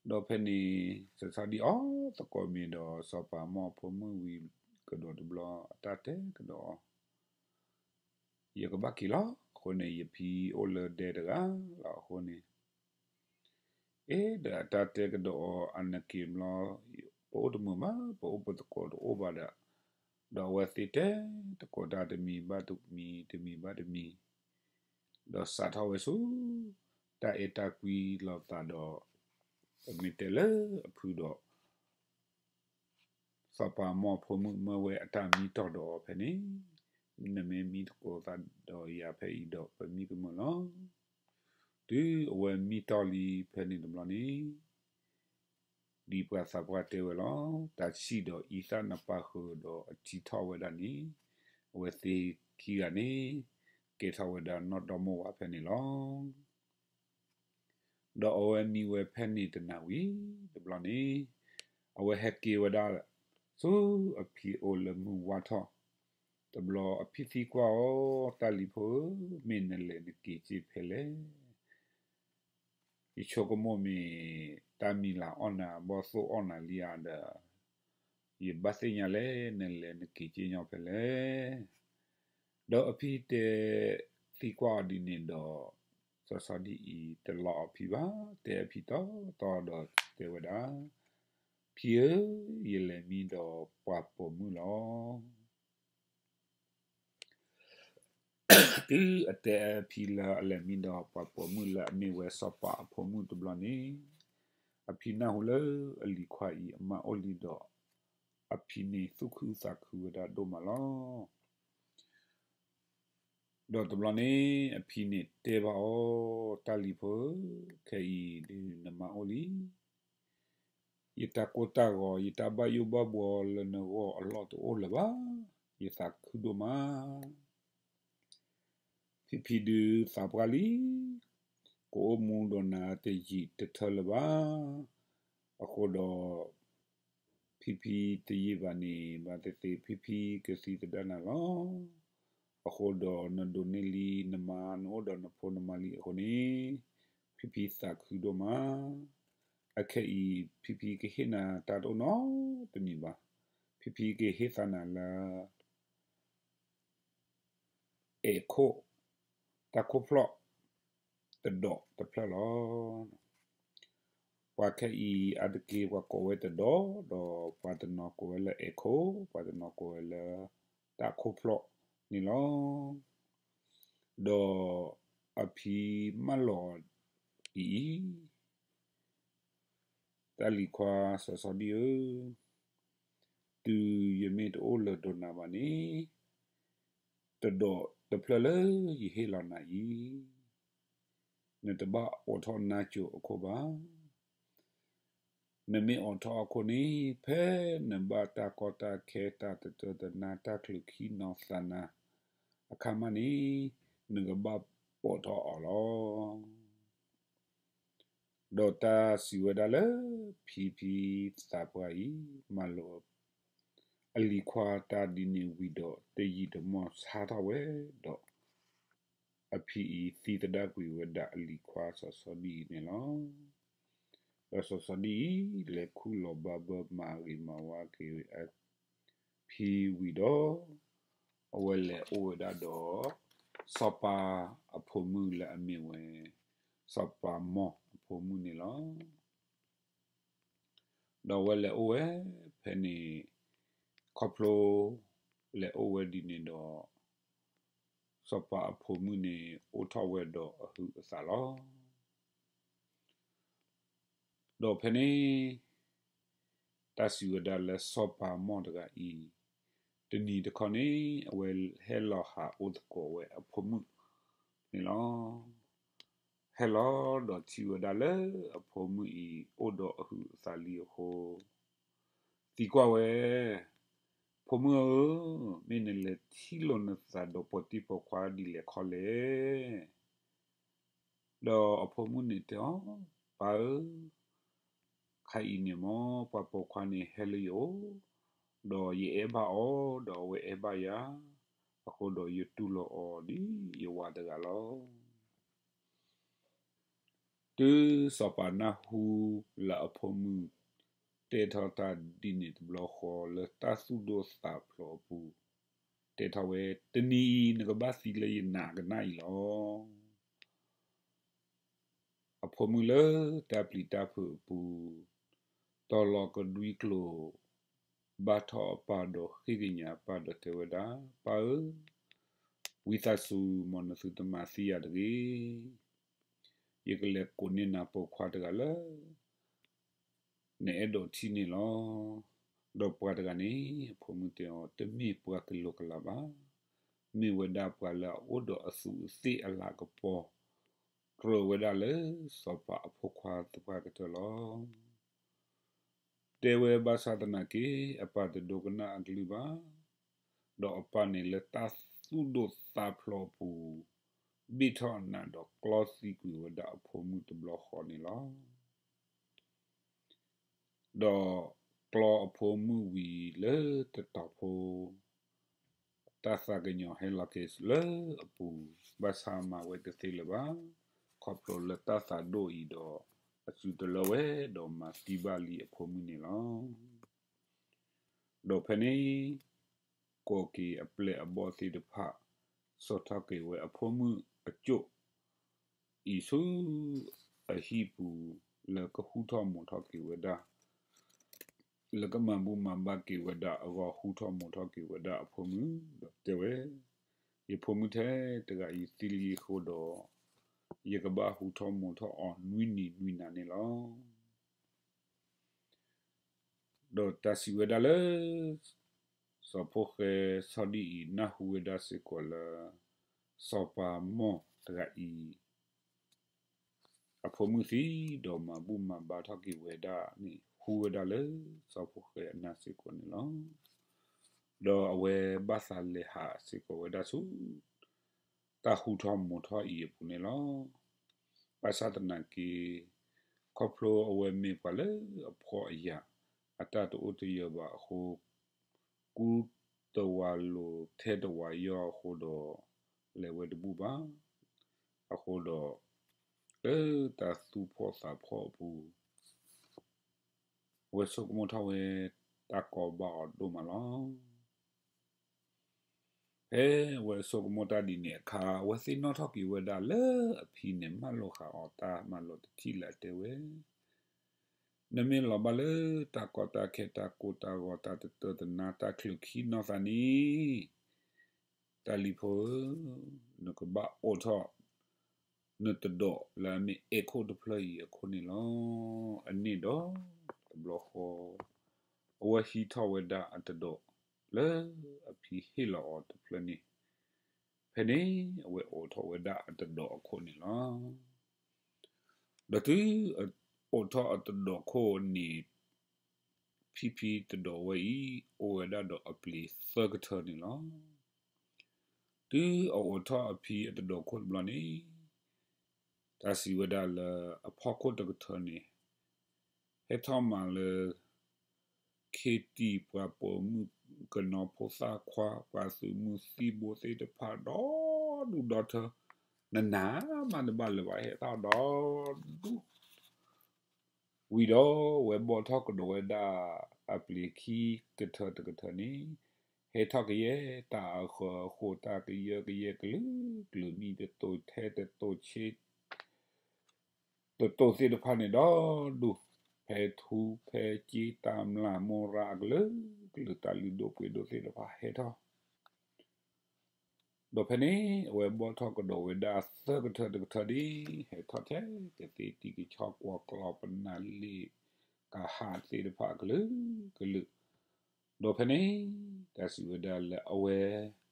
လၢ ဒီးဖဲန့ၣ် စီၤဆီဒံၣ်အီၣ်သကိးမ့ၤဒီး စီၤပၤမီၢ်အဖိမုၣ်ဝံၤကဒီးတဘျီ အတၢ်တဲကဒီးအီၤ, ယကဘၣ်က့ၤလီၤ. အဃိန့ၣ် ယဖံအိၣ်လၢဒဲတဂၤလီၤ. အဃိန့ၣ် အ့ ဒီးအတၢ်တဲကဒီးအီၤ အနက့ၤဘျီ ပအိၣ်တမုာ်ဘၣ်, ပအိၣ်ပသကိးတအိၣ်ဘၣ်ဒီး, ဒီးအဝဲသ့ၣ်တဲသကိးတၢ်တမံၤဘၣ်တမံၤ, တမံၤဘၣ်တမံၤ, ဒီးစးထီၣ်ဝဲဆူ တၢ်အဲၣ်တၢ်ကွံလိာ်သးဒီး ပမ့ၢ်တဲလၢအဖုဒီး စီၤပၤမီၢ်ဖိမုၣ်မၢဝဲအတၢ်မံတီၢ်ဒီးအီၤဖဲန့ၣ်, နမ့ၢ်မံသကိးသးဒီးယၤဖဲအံၤဒီး ပမံကမၢၢ်လီၤ. တုၤအဝဲမံတီၢ်လံဖဲန့ၣ်တဘျီန့ၣ် ဒ်ပှၤသးပှၢ်တဲဝဲလီၤ, တၢ်ဆံၣ်ဒီးအံသၣ်နပာ်ဃုာ်ဒီးအထံထီၣ်ဝဲဒၣ်န့ၣ်, အဝဲသ့ၣ်ခံဂၤန့ၣ် ကဲထီၣ်ဝဲဒၣ်နီၢ်ဒီမိၢ်ဝၤဖဲန့ၣ်လီၤ. ဒီးအဝဲမံဝဲဖဲန့ၣ်တနၤဝံၤတဘျီန့ၣ်, အဝဲဟဲက့ၤဝဲဒၣ်ဆူအဖံအိၣ်လၢမုၢ်ဝါထီၣ်, တဘျီအဖံသံကွၢ်အီၤ, တၢ်လံၤဖိဧၢ, မ့ၢ်နလဲၤနက့ၤက့ၤဖဲလဲၣ်. ယဆိကမိၣ်မ့ၢ်တၢ်မံၤလၤအီၣ်နၤ ဘီၣ်သိၣ်အီၣ်နၤလံဧါဒီး, ယဘၣ်သ့ၣ်ညါလဲၣ် နလဲၤနက့ၤက့ၤညီဖဲလဲၣ်. ဒီးအဖံတဲသံကွၢ်အီၤဒ်န့ၣ်ဒီး, စီၤဆီဒံၣ်အံၤတလီၤအဖံဘၣ်, တဲအဖံတီတီဒီးတဲဝဲဒၣ်, ဖံဧၢ, ယလဲၤမံဒီးပှၤပိာ်မုၣ်လီၤ. တုၤအတဲအဖံလၢအလဲၤမံဒီးပှၤပိာ်မုၣ်လၢအမ့ၢ်ဝဲစီၤပၤအဖိမုၣ်တဘျီန့ၣ်, အဖံနၢ်ဟူလၢအလံၤခွါအံၤအမါအိၣ်လံဒီး, အဖံန့ၣ်သူၣ်ခုသးခုဝဲဒၣ်ဒိၣ်မးလီၤ. ဒီးတဘျီန့ၣ် အဖံန့ၣ်တဲဘၣ်အီၤ, တၢ်လံၤဖိဧၢ, ခဲအံၤဒုးနမါအိၣ်လံ. ယတၢ်ကိၢ်တၢ်ဂီၤ ယတၢ်ဘၣ်ယိၣ်ဘၣ်ဘှီလၢနဂီၢ်အလီၢ်တအိၣ်လၢၤဘၣ်. ယသးခုဒိၣ်မး. ဖံဖံဒုးသးပှၢ်လံ. ကအိၣ်မူဒီးနၤတယံာ်တထၢလၢၤဘၣ်. အဃိဒီး ဖံဖံတယံာ်ဘၣ်န့ၣ် ဘၣ်သ့ၣ်သ့ၣ် ဖံဖံကသံသဒၣ်နၤလီၤ. အဃိဒီးနဒိးန့ၢ်လံနမါ နအိၣ်ဒီးနဖိနမါလံအဃိန့ၣ် ဖံဖံသးခုဒိၣ်မး. အခဲအံၤ ဖံဖံကဟ့ၣ်နၤတၢ်တအိၣ်နီတမံၤဘၣ်. ဖံဖံကဟ့ၣ်သးနၤလၢ အဲၣ်ခိၣ်, တၢ်ခိၣ်ဖျီၣ်, တဒီးတဖျၢၣ်လီၤ. ပှၤခဲအံၤအါတက့ၢ် ပှၤကိးဝဲတဒီး, ဒီးပှၤတနီၤကိးဝဲလၢအဲၣ်ခိၣ်, ပှၤတနီၤကိးဝဲလၢ တၢ်ခိၣ်ဖျီၣ်န့ၣ်လီၤ. ဒီးအဖံမၢလီၤအံၤ တၢ်လံၤခွါစီၤစီၤဒံၣ်ဧၢ, တုၤယမ့ၢ်တအိၣ်လၢၤဒီးနၤဘၣ်န့ၣ်, တဒီးတဖျၢၣ်လၢယဟ့ၣ်လီၤနၤအံၤ, နတဘၣ်အိးထီၣ်နါစိၤအခိၣ်ဘၣ်. နမ့ၢ်အိးထီၣ်အခိၣ်န့ၣ်, ဖဲနဘၣ်တၢ်ကီတၢ်ခဲ တၢ်တတၢတနါ တၢ်ချုးခံနီၤသးနၤအခါမးန့ၣ်, နကဘၣ်ပိာ်ထီၣ်အီၤလီၤ. ဒီးတၢ်စံးဝဲဒၣ်လၢ ဖံဖံသးပှၢ်အံၤ မၤလိာ်အလံၤခွါတၢ်ဒ်န့ၣ်ဝံၤဒီး တယံာ်တမီၢ်ဆါထီၣ်ဝဲဒီး အဖံအံၤသံသဒၣ်ကွံာ်ဝဲဒၣ်အလံၤခွါစီၤစီၤဒံၣ်အံၤန့ၣ်လီၤ. ဒီးစီၤစီၤဒံၣ်အံၤ လဲၤခူၣ်လီၤဘၣ်ဘၢမၤဂ့ၤမၤဝါက့ၤအဖံဝံၤဒီး အဝဲလဲၤအိၣ်ဝဲဒၣ်ဒီး စီၤပၤအဖိမုၣ်လၢအမ့ၢ်ဝဲ စီၤပၤမီၢ်အဖိမုၣ်န့ၣ်လီၤ. ဒီးအဝဲလဲၤအိၣ်ဝဲဖဲန့ၣ် ခီဖျိလဲၤအိၣ်ဝဲဒ်န့ၣ်ဒီး စီၤပၤအဖိမုၣ်န့ၣ် အိၣ်ထီၣ်ဝဲဒီးအဟုးအသးလီၤ. ဒီးဖဲန့ၣ် တၢ်စံးဝဲဒၣ်လၢစီၤပၤမီၢ်တဂၤအံၤ တနံၤတခီန့ၣ် အဝဲဟဲလီၤဟးအိၣ်သကိးဝဲအဖိမုၣ်န့ၣ်လီၤ. ဟဲလီၤဒီးထံၣ်ဝဲဒၣ်လၢအဖိမုၣ်အံၤ အိၣ်ဒီးအဟုးအသးလံအဃိ သံကွၢ်ဝဲ, ဖိမုၣ်ဧၢ, မ့ၢ်နလဲၤထံၣ်လိာ်နသးဒီးပိာ်တံၢ်ပိာ်ခွါဒ်လဲၣ်ခီလဲၣ်. ဒီးအဖိမုၣ်န့ၣ်တဲအီၤ, ပၢ်ဧၢ, ခါအံၤန့ၣ်မ့ၢ်ပှၤပိာ်ခွါန့ၣ်ဟဲလၢယအိၣ်, ဒီးယအဲၣ်ဘၣ်အီၤ, ဒီးအဝဲအဲၣ်ဘၣ်ယၤ, အဃိဒီးယတူၢ်လိာ်အီၤဒ်ယဝၤတဂၤလီၤ. တုၤစီၤပၤနၢ်ဟူလၢအဖိမုၣ်တဲထီၣ်တၢ်ဒ်န့ၣ်တဘျီဃီ လၢတၢ်သူၣ်ဒိၣ်သးဖျိးအပူၤ, တဲထီၣ်ဝဲ, တနံၤအံၤနကဘၣ်သံလၢယနးကနၣ်အံၤလီၤ. အဖိမုၣ်လၢတၢ်ပျံၤတၢ်ဖုးအပူၤ, တီၤလီၤကဒွံကျိာ်, ဘၣ်ထီၣ်အပၢ်ဒီးဃ့ကညးအပၢ်ဒီးတဲဝဲဒၣ်, ပၢ်ဧၢ, ဝံသးစူၤမ်နသုတမၤသံယၤတဂ့ၤ. ယကလဲၤကိးန့ၢ်နၤပိာ်ခွါတဂၤလၢ နအဲၣ်ဒိးထံၣ်န့ၣ်လီၤ. ဒီးပှၤတဂၤန့ၣ် အဖိမုၣ်တဲအီၤ, တမ့ၢ်ပှၤကလီကလးဘၣ်. မ့ၢ်ဝဲဒၣ်ပှၤလၢအအိၣ်ဒီးအသူးအသ့ၣ်အလၤကပီၤ, ကြၢးဝဲဒၣ်လၢစီၤပၤအဖိခွါသပှၢ်ကတၢၢ်လီၤ. တဲဝဲဘၣ်ဆၣ်သနာ်က့ အပၢ်တဒိကနၣ်အကလုၢ်ဘၣ်. ဒီးအပၢ်န့ၣ်လၢတၢ်သူၣ်ဒိၣ်သးဖျိးအပူၤ, ဘ့ၣ်ထီၣ်အနးဒီးကျီသံကွံာ်ဝဲဒၣ်အဖိမုၣ်တဘျီဃီန့ၣ်လီၤ. ဒီးကျီအဖိမုၣ်ဝံၤလၢတတီၤဖိ, တၢ်သးကညီၤဟဲလီၤက့ၤလၢအပူၤ, ဘၣ်ဆၣ်မၤဝဲတသ့လၢၤဘၣ်. ခီဖျိလၢတၢ်သးဒိၣ်အံၤဒီး, အစုတလၢဝဲဒီးမၤသံဘၣ်လံအဖိမုၣ်န့ၣ်လီၤ. ဒီးဖဲန့ၣ် ကိးက့ၤအပျဲၢ်အဘီၣ်သ့ၣ်တဖၣ်, စိာ်ထီၣ်က့ၤဝဲအဖိမုၣ်အစိၣ်အံၤဆူအဟံၣ်ပူၤ, လၢကဟူထီၣ်မိာ်ထီၣ်က့ၤဝဲဒၣ်, လၢကမၤဘူၣ်မၤဘါက့ၤဝဲဒၣ်အဂီၢ် ဟူထီၣ်မိာ်ထီၣ်က့ၤဝဲဒၣ်အဖိမုၣ်, ဒီးတဲဝဲ, ယဖိမုၣ်ထဲတဂၤအံၤသံလံအဃိဒီး, ယကဘၣ်ဟူထီၣ်မိာ်ထီၣ်အီၤနွံနံၤနွံနၤန့ၣ်လီၤ. ဒီးတၢ်စံးဝဲဒၣ်လၢ စီၤဖိၣ်ဃဲစီၤဒံၣ်အံၤ နၢ်ဟူဝဲဒၣ်စ့ၢ်ကီးလၢ စီၤပၤမီၢ်တဂၤအံၤ အဖိမုၣ်သံ, ဒီးမၤဘူၣ်မၤဘါထီၣ်က့ၤဝဲဒၣ်န့ၣ် ဟူဝဲဒၣ်လၢစီၤဖိၣ်ဃဲအနၢ်စ့ၢ်ကီးန့ၣ်လီၤ. ဒီးအဝဲဘၣ်သးလဲၤဟးစ့ၢ်ကီးဝဲဒၣ်ဆူ တၢ်ဟူထီၣ်မူထီၣ်အံၤအပူၤန့ၣ်လီၤ. ဘၣ်ဆၣ်သနာ်က့ ခီဖျိအဝဲမ့ၢ်ပှၤလၢအဖှီၣ်အယာ် အတၢ်တအိၣ်တယၢၤဘၣ်အဃိ ကူတဝးလိၤထဲတဝးယီၢ်အဃိဒီး လဲၤဝဲတဘူၣ်ဘၣ်. အဃိဒီး လၢတၢ်သူၣ်ဖှီၣ်သးဖှီၣ်အပူၤ အဝဲဆိကမိၣ်ထီၣ်ဝဲ တၢ်ကီဘၣ်အီၤဒိၣ်မးလီၤ. ဖဲအဝဲဆိကမိၣ်တၢ်ဒ်န့ၣ်အခါ အဝဲသ့ၣ်နီၣ်ထီၣ်က့ၤဝဲဒၣ်လၢအဖံန့ၣ် မၢလိာ်ဃာ်အီၤတၢ်မၤလိာ်တထံၣ်လၢအတဲဝဲ, နမ့ၢ်လီၤဘၣ်လၢတၢ်ကီတၢ်ခဲ တၢ်ကိၢ်တၢ်ဂီၤ တၢ်တတၢတနါတၢ်ချုးခံနီၢ်သးန့ၣ် တၢ်လံၤဖိဧၢ, နကဘၣ်အိးထီၣ် နတဒိးလၢအမ့ၢ်အဲၣ်ခိၣ်တဖျၢၣ်အံၤအခိၣ်န့ၣ်လီၤ. အန့ၣ်ဒီးတဘျီဃီ အဝဲဟံးထီၣ်ဝဲဒၣ်အတဒိးလၢအဖံဟ့ၣ်လီၤအီၤတဖျၢၣ်န့ၣ်, ဖဲန့ၣ်အဝဲအိးထီၣ်ဝဲဒၣ်အတဒိးအခိၣ်န့ၣ်လီၤ. ဒီးတုၤအအိးထီၣ်အတဒိးခိၣ်န့ၣ် ဖံဖံတဒိးဝဲအံၤ အိၣ်ဝဲဒၣ်ဒီးအပျ့ၤသၢကထၢန့ၣ်လီၤ. တုၤအအိးထီၣ်အဖံအတဒိးခိၣ်တဘျီန့ၣ် တၢ်စံးဝဲဒၣ်လၢအဖီခိၣ်တကထၢန့ၣ် ဟဲထီၣ်မၤလၢ ခ့တံၢ် ပှၤပိာ်မုၣ်ကနီၤဖိသၣ်ခွါ ပှၤသုးမုၢ်သံၣ်ဘိသ့ၣ်တဖၣ်ဒီဒူၣ်ဒီထၢ နနၤမးတဘၣ်လၢၤဘၣ် ဟဲထီၣ်ဒီဒူၣ် ဝံၤဒီးအဝဲဘီၣ်ထီၣ်ကဒီးဝဲဒၣ်အပျ့ၤခံကထၢတကထၢန့ၣ်, ဟဲထီၣ်ကယဲၢ်တၢ်အဃၢၤအဃိး တၢ်ကယၢကယဲၢ်ကလုာ်ကလုာ် မ့ၢ်တတိၤထဲတတိၤဆ့ တတိၤသ့ၣ်တဖၣ်န့ၣ်ဒီဒူၣ်, ဖဲထူဖဲစ့ တၢ်မျၢ်မိၢ်ရၢ်အကလုာ်ကလုာ် တၢ်လုၢ်ဒိၣ်ပှ့ၤဒိၣ်သ့ၣ်တဖၣ်ဟဲထီၣ် ဒီးဖဲန့ၣ် အဝဲဘီၣ်ထီၣ်ကဒီးဝဲဒၣ်သၢကထၢတကထၢဒ် ဟဲထီၣ်ထဲကသ့ၣ်တံၢ်ကဆီကွီၤ ကျီၢ်ပနၢ်လ့ၣ်ကဟၣ်သ့ၣ်တဖၣ်အကလုာ်ကလုာ်, ဒီးဖဲန့ၣ် တၢ်စံးဝဲဒၣ်လၢအဝဲ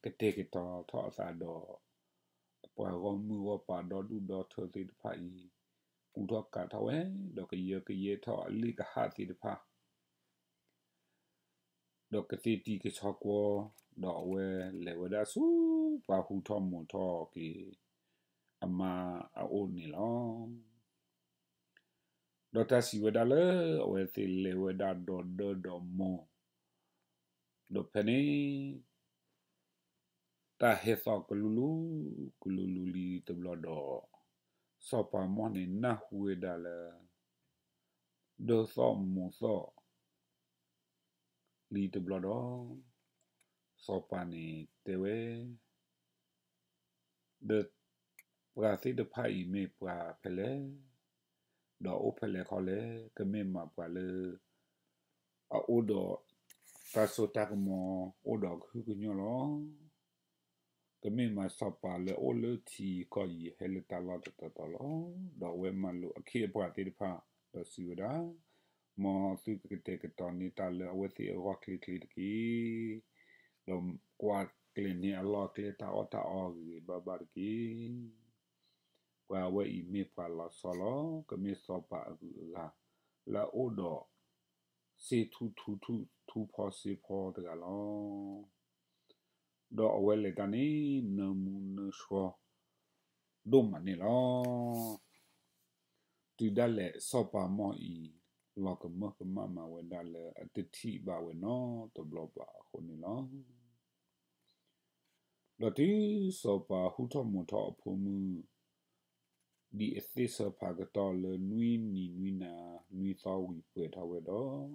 ကတဲာ်ကတီၤထီၣ်အသးဒီး ပှၤဂီၢ်မုၢ်ဂီၢ်ပၤဒီဒူၣ်ဒီထၢသ့ၣ်တဖၣ်အံၤ ကူထီၣ်ကးထီၣ်ဝဲ ဒီးကယၢကယဲထီၣ်အလ့ၣ်ကဟၣ်သ့ၣ်တဖၣ် ဒီးကသ့ၣ်တံၢ်ကဆီကွီၤ, ဒီးအဝဲလဲၤဝဲဒၣ်ဆူပှၤဟူထီၣ်မူၤထီၣ်က့ၤ အမါအအိၣ်န့ၣ်လီၤ. ဒီးတၢ်စံးဝဲဒၣ်လၢအဝဲသ့ၣ်လဲၤဝဲဒၣ်ဒီးဒၢဒီးမိၢ်, ဒီးဖဲန့ၣ် တၢ်ဟဲသီၣ်ကလူလူ ကလူလူလံတဘျီဒီး စီၤပၤမီၢ်န့ၣ်နၢ်ဟူဝဲဒၣ်လၢ ဒၢသီၣ်မိၢ်သီၣ်လံတဘျီဒီး စီၤပၤန့ၣ်တဲဝဲ ဒီးပှၤသ့ၣ်တဖၣ်အံၤမ့ၢ်ပှၤဖဲလဲၣ်, ဒီးအိၣ်ဖဲလဲၣ်ခီလဲၣ်, ကမ့ၢ်မးပှၤလၢ အအိၣ်ဒီးတၢ်စိတၢ်ကမီၤ အိၣ်ဒီးကဟုကညီၢ်လီၤ. ကမ့ၢ်မးစီၤပၤလၢအိၣ်လၢထံကီၢ်အံၤဟဲလၢတၢ်လီၢ်တတီၤတီၤလီၤ. ဒီးအဝဲမၤလိာ်အခ့အပှၤသ့ၣ်တဖၣ် ဒီးစံးဝဲဒၣ်, မ်သုကကတဲာ်ကတီၤန့ၢ်တၢ်လၢအဝဲသ့ၣ်အဂီၢ်ချ့ချ့တက့ၢ်. ဒီးကွၢ်ကျဲၤန့ၢ်အလီၢ်အကျဲတၢ်အီၣ်တၢ်အီဂ့ၤဂ့ၤဘၣ်ဘၣ်တက့ၢ်. ပှၤအဝဲအံၤမ့ၢ်ပှၤလီၤဆီလီၤ. ကမ့ၢ်စီၤပၤအဂုၤအဂၤ လၢအအိၣ်ဒီး စ့ထူထူထူ ထူဖီစ့ဖီတဂၤလီၤ. ဒီးအဝဲလဲၤတၢ်န့ၣ် နၢမူနၢဆှီ ဒိၣ်မးန့ၣ်လီၤ. တုၤဒၣ်လဲာ်စီၤပၤမီၢ်အံၤ လီၤကမၢကမၣ်မးဝဲဒၣ်လၢအတထံၣ်ဘၣ်ဝဲနီတဘျီဘၣ်အဃိန့ၣ်လီၤ. ဒီးတုၤစီၤပၤဟူထီၣ်မူၤထီၣ်အဖိမုၣ် ဒ်အသ့ၣ်ဆၢဖးကတီၢ်လၢနွံနံၤနွံနၤ နွံသီဝံၤပှဲၤထီၣ်ဝဲဒီး,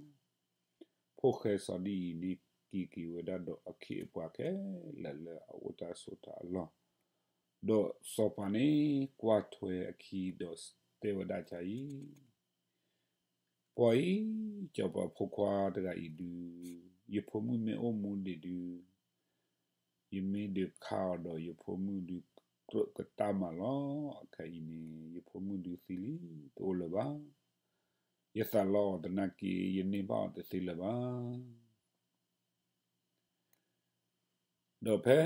ဖိၣ်ဃဲစီၤဒံအံၤန့ၣ်က့ၤက့ၤဝဲဒၣ်ဒီးအခ့အပှၤခဲလၢာ်လၢအအိၣ်တၢ်ဆိးတၢ်အလီၢ်, ဒီးစီၤပၤန့ၣ်ကွၢ်ထွဲအခံဒီးတဲဝဲဒၣ်အံၤ ပှၤအံၤ, စီၤပၤဖိခွါတဂၤအံၤဒုး, ယဖိမုၣ်မ့ၢ်အိၣ်မူဒံးဒုး, ယမ့ၢ်ဒုးခါအီၤဒီးယဖိမုၣ်ဒုးကြၢးကတၢၢ်မးလီၤ. အခါအံၤန့ၣ် ယဖိမုၣ်ဒုးသံလံ, တအိၣ်လၢၤဘၣ်. ယသးလီအီၤသနာ်က့ ယန့ၢ်ဘၣ်အီၤတသ့လၢၤဘၣ်. ဒီးဖဲ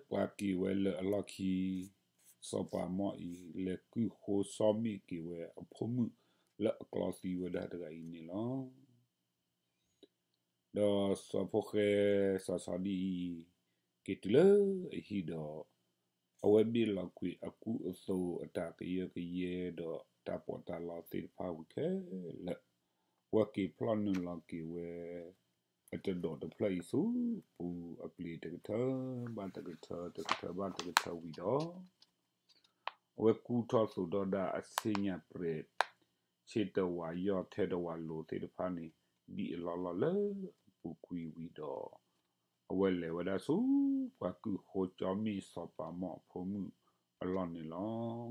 ပှၤက့ၤဝဲလၢအလီၢ်ခံ, စီၤပၤမီၢ်အံၤလဲၤကုၢ်ဃိဆီမ့ၣ်က့ၤဝဲအဖိမုၣ်လၢအကျီသံဝဲဒၣ်တဂၤအံၤန့ၣ်လီၤ. ဒီးစီၤဖိဃဲစီၤစီၤဒံအံၤ က့ၤတုၤလၢအဟံၣ်ဒီး အဝဲဘ့ၣ်လီၤကွံာ်အကူအသိး အတၢ်ကယၢကယဲဒီးတၢ်ပီးတၢ်လီသ့ၣ်တဖၣ်ဝံၤခဲလၢာ်, ဝဲက့ၤဖျီၣ်နုာ်လီၤက့ၤဝဲ အတဒိးတဖျၢၣ်အံၤဆူပူၤအပျ့ၤ တကထၢဘၣ်တကထၢ တကထၢဘၣ်တကထၢဝံၤဒီး အဝဲကူထီၣ်သိးထီၣ်ဒၣ်အဆ့ညါပြဲး ဆ့တဝးယီၢ်ထဲတဝးလိၤသ့ၣ်တဖၣ်န့ၣ် ဒ်အလီၢ်လီၢ်လၢအပူၤကွံာ်ဝံၤဒီး အဝဲလဲၤဝဲဒၣ်ဆူပှၤကုၢ်ဃိကၠီမ့ၣ်စီၤပၤမိၢ်အဖိမုၣ်အလီၢ်န့ၣ်လီၤ.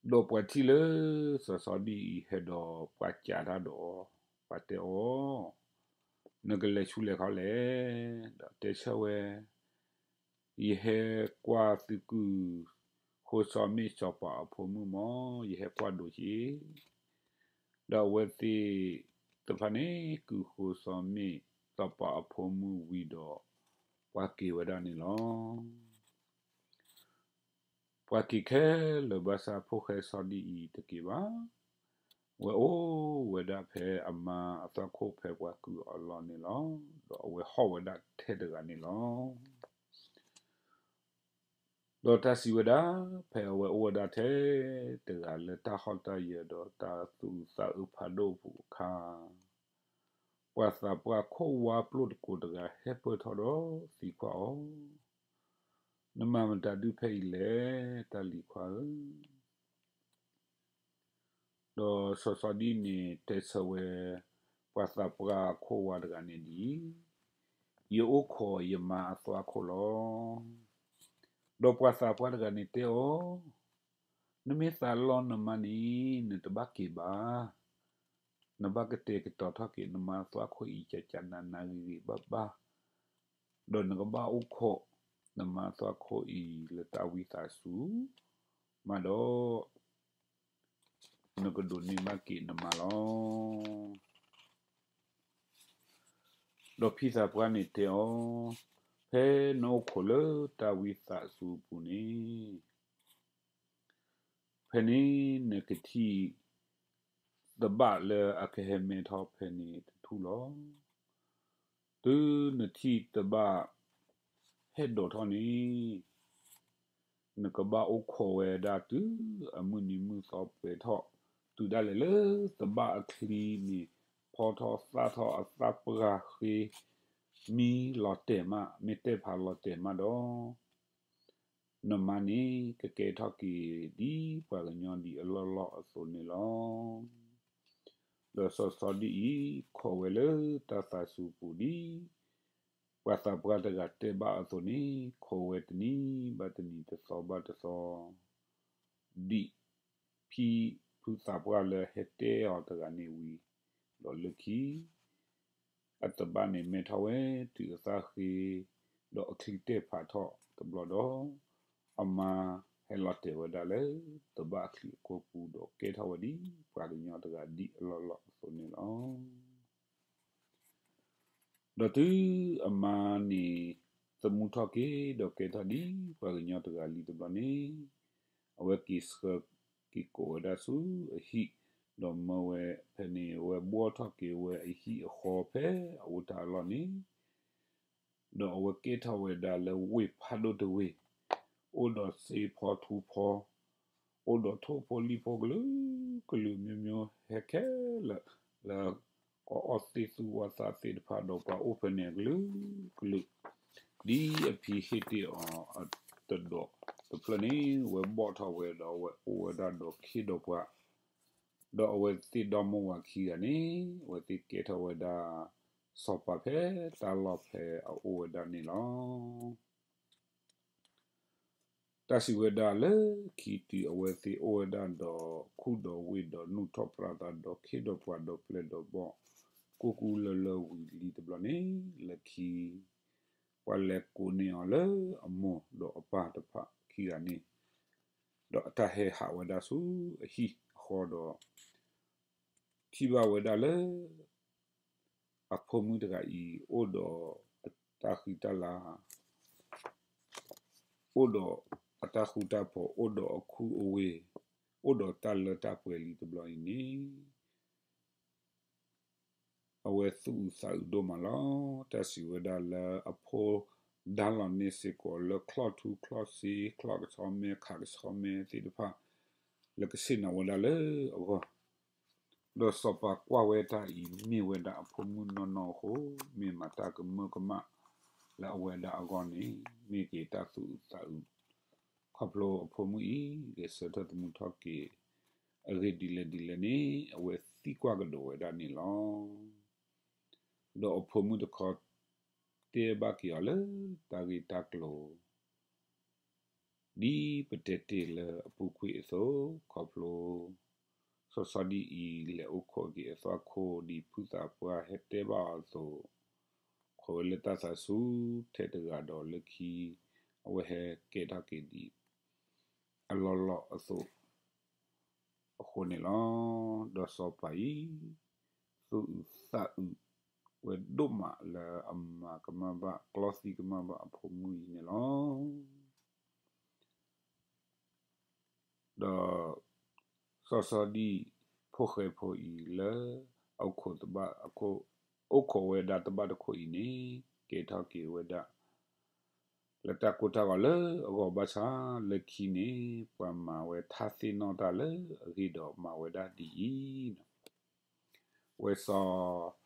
ဒီးပှၤထံၣ်လၢစီၤစီၤဒံအံၤဟဲဒီး ပှၤကးတၢ်ဒီးအီၤ, ပှၤတဲအီၤ, နကလဲၤဆူလဲၣ်ခီလဲၣ်, ဒီးတဲဆၢဝဲ ယဟဲကွၢ်သုကုၢ်ဃိစီၤမ့ၣ်စီၤပၤအဖိမုၣ်မၢ်, ယဟဲကွၢ်ဒိၣ်က့ၤ, ဒီးအဝဲသ့ၣ်တဖၣ်န့ၣ် ကုၢ်ဃိစီၤမ့ၣ်စီၤပၤအဖိမုၣ်ဝံၤဒီး ပှၤက့ၤဝဲဒၣ်န့ၣ်လီၤ. ပှၤက့ၤခဲလၢာ်ဘၣ်ဆၣ်ဖိဃဲစီၤဒံအံၤတက့ၤဘၣ်. အဝဲအိၣ်ဝဲဒၣ်ဖဲအမါအသွၣ်ခိၣ်ဖဲပှၤကုၢ်အီၤအလီၢ်န့ၣ်လီၤ. ဒီးအဝဲဟီၣ်ဝဲဒၣ်ထဲတဂၤန့ၣ်လီၤ. ဒီးတၢ်စံးဝဲဒၣ်, ဖဲအဝဲအိၣ်ဝဲဒၣ်ထဲတဂၤလၢတၢ်ဟီၣ်တၢ်ယၢၤဒီးတၢ်သူၣ်အုးသးအုးဖးဒိၣ်အပူၤအခါ, ပှၤသးပှၢ်ခိၣ်ဝါပျိၢ်တကိးတဂၤဟဲပၢၢ်ထီၣ်ဒီးသံကွၢ်အီၤ, နမၤမတၤဒုးဖဲအံၤလဲၣ် တၢ်လံၤခွါဧၢ. ဒီးစီၤစီၤဒံန့ၣ်တဲဆၢဝဲ ပှၤသးပှၢ်ခိၣ်ဝါတဂၤန့ၣ်ဒ်အံၤ, ယအိၣ်ခိးယမါအသွၣ်ခိၣ်လီၤ. ဒီးပှၤသးပှၢ်တဂၤန့ၣ်တဲအီၤ, နမ့ၢ်သးလီနမါန့ၣ် နတဘၣ်က့ၤဘၣ်. နဘၣ်ကတဲာ်ကတီၤထီၣ်က့ၤနမါအသွၣ်ခိၣ်အံၤ ကကနးနးဂ့ၤဂ့ၤဘၣ်ဘၣ်, ဒီးနကဘၣ်အိၣ်ခိးနမါအသွၣ်ခိၣ်အံၤလၢတၢ်ဝံသးစူၤမးဒီး နကဒိးန့ၢ်ဘၣ်က့ၤနမါလီၤ. ဒီးဖံသးပှၢ်န့ၣ်တဲအီၤ, ဖဲနအိၣ်ခိးလၢတၢ်ဝံသးစူၤအပူၤန့ၣ် ဖဲန့ၣ်နကထံၣ်သဘၣ်လၢအကဟဲမဲထီၣ်ဖဲန့ၣ်တထူၣ်လီၤ. တုၤနထံၣ်သဘၣ်ဟဲဒိးထီၣ်န့ၣ် နကဘၣ်အိၣ်ခိးဝဲဒၣ်တုၤအမုၢ်နံၤမုၢ်သီပှဲၤထီၣ်, တုၤဒၣ်လဲာ်လၢသဘၣ်အချံန့ၣ် ဖီထီၣ်သၣ်ထီၣ်အသၣ်ပှၢ်ဃ့ မံလီၤတဲာ်မး, မ့ၢ်တဲာ်ဖးလီၤတဲာ်မးဒီး နမါန့ၣ်ကကဲထီၣ်က့ၤဒ်ပှၤကညီဒ်အလီၢ်လီၢ်အသိးန့ၣ်လီၤ. ဒီးစီၤစီၤဒံအံၤ ခိးဝဲလၢတၢ်သးစူၤပူၤဒ် ပှၤသးပှၢ်တဂၤတဲဘၣ်အသိးန့ၣ် ခိးဝဲတနံၤဘၣ်တနံၤ တသီဘၣ်တသီ ဒ်ဖံဖုသးပှၢ်လၢဟဲတဲအီၤတဂၤန့ၣ်ဝံၤ, ဒီးလၢခံ အသဘၣ်န့ၣ်မဲထီၣ်ဝဲတုၤအသၣ်ဃ့, ဒီးအချံတဲာ်ဖးထီၣ်တဘျီဒီး, အမါဟဲလီၤတဲာ်ဝဲဒၣ်လၢသဘၣ်အချံအကိာ်ပူၤ ဒီးကဲထီၣ်ဝဲဒ်ပှၤကညီတဂၤဒ်အလီၢ်လီၢ်အသိးန့ၣ်လီၤ. ဒီးတုၤအမါန့ၣ် သမူထီၣ်က့ၤ ဒီးကဲထီၣ်ဒ်ပှၤကညီတဂၤလံတဘျီန့ၣ်, အဝဲက့ၤဆှၢက့ၤကိးဝဲဒၣ်ဆူအဟံၣ်, ဒီးမၢဝဲဖဲန့ၣ် အဝဲဘှီထီၣ်က့ၤဝဲအဟံၣ်အဃီဖဲအအိၣ်တၢ်အလီၢ်န့ၣ်, ဒီးအဝဲကဲထီၣ်ဝဲဒၣ်လၢဝ့ၢ်ဖးဒိၣ်တဝ့ၢ်, အိၣ်ဒီးစ့ဖီထူဖီ အိၣ်ဒီးထိၣ်ဖိလံၣ်ဖိကလုာ်ကလုာ် မျိုးမျိုးဟဲခဲလၢာ်, လၢကအီၣ်သ့ၣ်သူၣ်ဝီသးသ့ၣ်တဖၣ်ဒီးပှၤအိၣ်ဖဲန့ၣ်အကလုာ်ကလုာ်, ဒ်အဖံဟ့ၣ်တ့ၢ်အီၤအတဒိးတဖျၢၣ်န့ၣ် အဝဲဘှီထီၣ်ဝဲဒီးအဝဲအိၣ်ဝဲဒၣ်ဒီးခ့ဒီးပှၤ, ဒီးအဝဲသ့ၣ်ဒီမါဝၤခံဂၤန့ၣ် အဝဲသ့ၣ်ကဲထီၣ်ဝဲဒၣ် စီၤပၤဖဲတၢ်လီၢ်ဖဲအအိၣ်ဝဲဒၣ်န့ၣ်လီၤ. တၢ်စံးဝဲဒၣ်လၢခံတုၤအဝဲသ့ၣ်အိၣ်ဝဲဒၣ်ဒီးခူၣ်ဒီးဝ့ၢ်ဒီးနူၢ်ထီၣ်ပြးသးဒီးခ့ဒီးပှၤဒီးပျဲၢ်ဒီးဘီၣ် ကိၢ်ကူလၢလၢဝံၤလံတဘျီန့ၣ် လၢခံ ပှၤလဲၤကိးန့ၢ်အီၤလၢအမိၢ်ဒီးအပၢ်တဖၣ်ခံဂၤန့ၣ်, ဒီးအတၢ်ဟဲဟးဝဲဒၣ်ဆူအဟံၣ်အဃီဒီး ထံၣ်ဘၣ်ဝဲဒၣ်လၢ အဖိမုၣ်တဂၤအံၤ အိၣ်ဒီးအတၢ်ဃံတၢ်လၤ, အိၣ်ဒီးအတၢ်ဃူတၢ်ဖိး, အိၣ်ဒီးအခူအဝ့ၢ်, အိၣ်ဒီးတၢ်လၢတၢ်ပှဲၤလံတဘျီအံၤန့ၣ်, အဝဲသူၣ်အုးသးအုးဒိၣ်မးလီၤ. တၢ်စံးဝဲဒၣ်လၢအဖိဒါလီၤန့ၢ်စ့ၢ်ကီးလၢချီၣ်ထူချီၣ်စ့ ချီၣ်ကဆီမဲ ခးကဆီမဲသ့ၣ်တဖၣ် လၢကဆ့ၣ်နီၤဝဲဒၣ်လၢအဂီၢ်, ဒီးစီၤပၤကွၢ်ဝဲတၢ်အံၤ မ့ၢ်ဝဲဒၣ်အဖိမုၣ်နီၢ်နီၢ်အဃိ, မ့ၢ်မၤတၢ်ကမၢကမၣ်လၢအဝဲဒၣ်အဂီၢ်န့ၣ် မ့ၢ်က့ၤတၢ်သူၣ်အုးသးအုး, ခီဖျိအဖိမုၣ်အံၤ ကဆၢထၢၣ်သမူထီၣ်က့ၤအဂ့ၢ်ဒ်လဲၣ်ဒ်လဲၣ်န့ၣ် အဝဲသံကွၢ်ကဒီးဝဲဒၣ်န့ၣ်လီၤ. ဒီးအဖိမုၣ်တခီ တဲဘၣ်က့ၤအီၤလၢတၢ်ဂ့ၢ်တၢ်ကျိၤ ဒ်ပတဲတ့ၢ်လၢအပူၤကွံာ်အသိး, ခီဖျိစီၤစီၤဒံအံၤ လဲၤအိၣ်ခိးက့ၤအသွၣ်ခိၣ် ဒ်ဖုသးပှၢ်ဟဲတဲဘၣ်အီၤအသိး, ခိးဝဲလၢတၢ်သးစူၤထဲတဂၤဒီးလၢခံ အဝဲဟဲကဲထီၣ်က့ၤဒ်အလီၢ်လီၢ်အသိး အဃိန့ၣ်လီၤ. ဒီးစီၤပၤအံၤ သူၣ်အုးသးအုးဝဲဒိၣ်မးလၢအမၤကမၣ်ဘၣ် ကျီသံကမၣ်ဘၣ်အဖိမုၣ်အံၤန့ၣ်လီၤ. ဒီးစီၤစီၤဒံဖိၣ်ဃဲဖိအံၤလၢ အခိးတဘၣ်, အိၣ်ခိးဝဲဒၣ်တဘၣ်တခိၣ်အံၤန့ၣ် ကဲထီၣ်က့ၤဝဲဒၣ် လၢတၢ်ကိၢ်တၢ်ဂီၤလၢအဂီၢ်ဘၣ်ဆၣ် လၢခံန့ၣ် ပှၤမၤဝဲထါသ့ၣ်နီၣ်တၢ်လၢအဂ့ၢ်ဒီးမၤဝဲဒၣ်ဒ်အံၤ, ဝဲစီၤ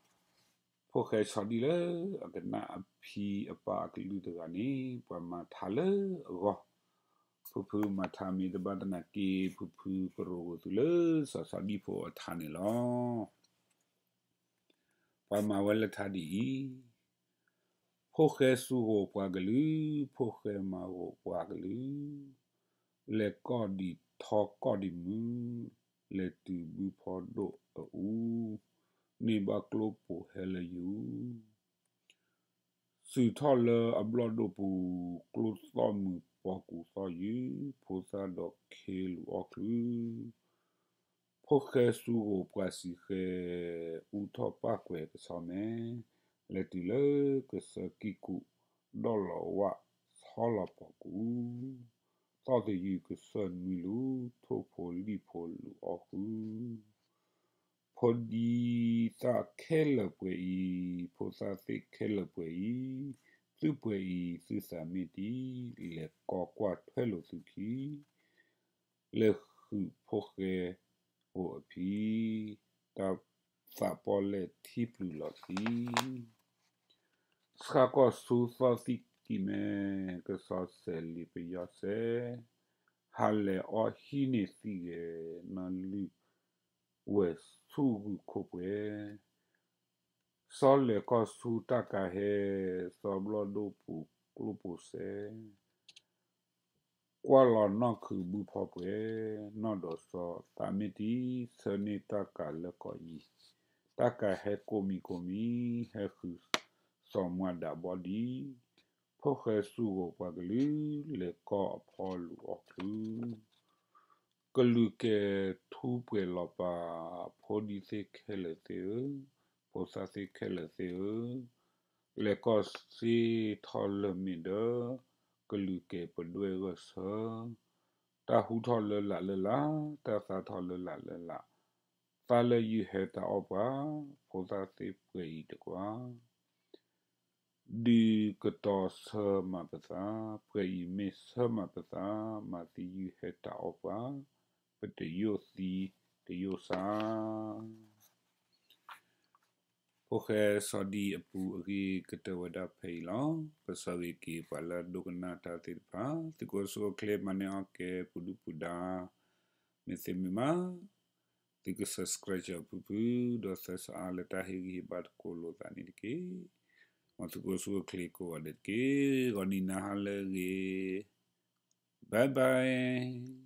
ဖိၣ်ဃဲစီၤဒံလၢအကနၣ်အဖံအပၢ်အကလုၢ်တဂၤန့ၣ် ပှၤမၤထါလၢအဂီၢ်, ဖုဖုမၤထါမ့ၢ်တဘၣ်သနာ်က့ ဖုဖုကရိးဂီၤသုလၢစီၤစီၤဒံဖိအထါန့ၣ်လီၤ. ပှၤမၤဝဲလၢထါဒ်အံၤ, ဖိၣ်ဃဲစူၤဂီၤပှၤကလုာ်, ဖိၣ်ဃဲမၤဂီၤပှၤကလုာ်, လဲၤကီၢ်ဒံးထီကီၢ်ဒံးမုာ်, လဲၤတုၤဘုဖီဒိၣ်အအူ, န့ၢ်ဘၣ်ကျိပိာ်ဟဲလၢယုၢ် စုးထီၣ်လၢအဘျီၣ်ဒိၣ်ပူၤ, ကျိသီၣ်မုာ်ပီကူသီၣ်ယုၢ်, ဖိသၣ်ဒီးခ့လူၤအီၣ်ချုး, ဖိၣ်ဃဲစူၤဂီၤပှၤစံးဃဲ, အူထီၣ်ပၣ်ကွဲးကဆီမဲ, လဲၤတုၤလၢကစၢၢ်ကံၢ်ကူၣ်, ဒီးလီၤဝၣ်ဆီလီၤပီကူ, သီၣ်သယုၢ်ကစၢၢ်နွံလူၤ, ထိၣ်ဖိလံၣ်ဖိလူၤအီၣ်ဃု ဖိဒံသၣ်ခဲလၢာ်ပှဲၤအံၤ, ဖိသၣ်သ့ၣ်ခဲလၢာ်ပှဲၤအံၤ, သုပှဲၤအံၤသုသးမ့ၢ်တံၢ်, လဲၤကီကွၢ်ထွဲလိာ်သုခံ, လဲၤဃုာ်ဖိၣ်ဃဲဂီၤအဖံ, တၢ်သးပီၣ်လဲၣ်ထံပျုၤလီၤခံ ဆှၣ်ကီၢ်ဆူသီၣ်သံၣ်ကံၢ်မဲ, ကစီၤစဲးလ့ပယီၤစဲး, ဟးလဲၤအီၣ်ဟံးန့ၢ်သံၣ်ဂဲၤ, နီၢ်လုၢ်ဝဲၢ်ဆူၣ်ဂုၢ်ခိၣ်ပှဲၤ, စီၤလဲၤကီၢ်ဆူတၢ်ကးဟဲ, စီၤဘျီၣ်ဒိၣ်ပူၤကျိပိာ်စဲး ကွၢ်လီၤနီၢ်ခုးဘုဖီပှဲၤ, နီၢ်ဒီးစီၤသးမ့ၢ်တံၢ်, ဆၢန့ၢ်တၢ်ကးလၢကီၢ်အံၤ, တၢ်ကးဟဲကိးမံၤကိးမံၤ, ဟဲဃုာ်စီၤမွၤဒးဘီဒံး, ဖိၣ်ဃဲစူၤဂီၤပှၤကလုာ်, လဲၤကီၢ်အဖီလူၤအီၣ်ချုး ကလုာ်ကဲၤထူပှဲၤလီၤပာ်, ဖိဒံသ့ၣ်ခဲလၢာ်သ့ၣ်ဧၢ, ဖိသၣ်သ့ၣ်ခဲလၢာ်သ့ၣ်ဧၢ, လဲၤကီၢ်စ့ထီၣ်လၢမ့ၢ်ဒၢ, ကလုာ်ကဲၤပဒွဲၣ်ဂၢၢ်ဆၢ, တၢ်ဟူထီၣ်လၢလာ်လၢလာ်, တၢ်သါထီၣ်လၢလာ်လၢလာ်, သါလၢယုၢ်ဟဲတၢ်အီၣ်ပှၤ, ဖိသၣ်သ့ၣ်ပှဲၤအံၤတကွၢ် ဒုးကတီၤဆၢမၤပသး, ပှဲၤအံၤမ့ၢ်ဆၢမၤပသး, မၤသံယုၢ်ဟဲတၢ်အီၣ်ပှၤ, ပတယိၣ်သံတယိၣ်ဆါ. ဖိၣ်ဃဲစီၤဒံအပူၤအဂ့ၢ်ကတၢၢ်ဝဲဒၣ်ဖဲအံၤလီၤ. ပဆၢဂ့ၤက့ၤပှၤလၢအဒိကနၣ်တၢ်သ့ၣ်တဖၣ်, သုးခိၣ်ဆူၣ်အိၣ်ချ့မၤန့ၢ်အီၣ်ကဲပူၤဒုၣ်ပူၤဒါ, မ့ၢ်သ့မ့ၢ်မး သုက subscribe ဖုဖု, ဒီးသၢစအါလၢတၢ်ဟ့ၣ်ဂံၢ်ဟ့ၣ်ဘါတကိးလိာ်သးန့ၣ်တက့ၢ်. မ်သုးခိၣ်ဆူၣ်အိၣ်ချ့ကိးဂၤဒဲးတက့ၢ်. ဂီၤနံၤနၤဟါလၢအဂ့ၤ, bye bye.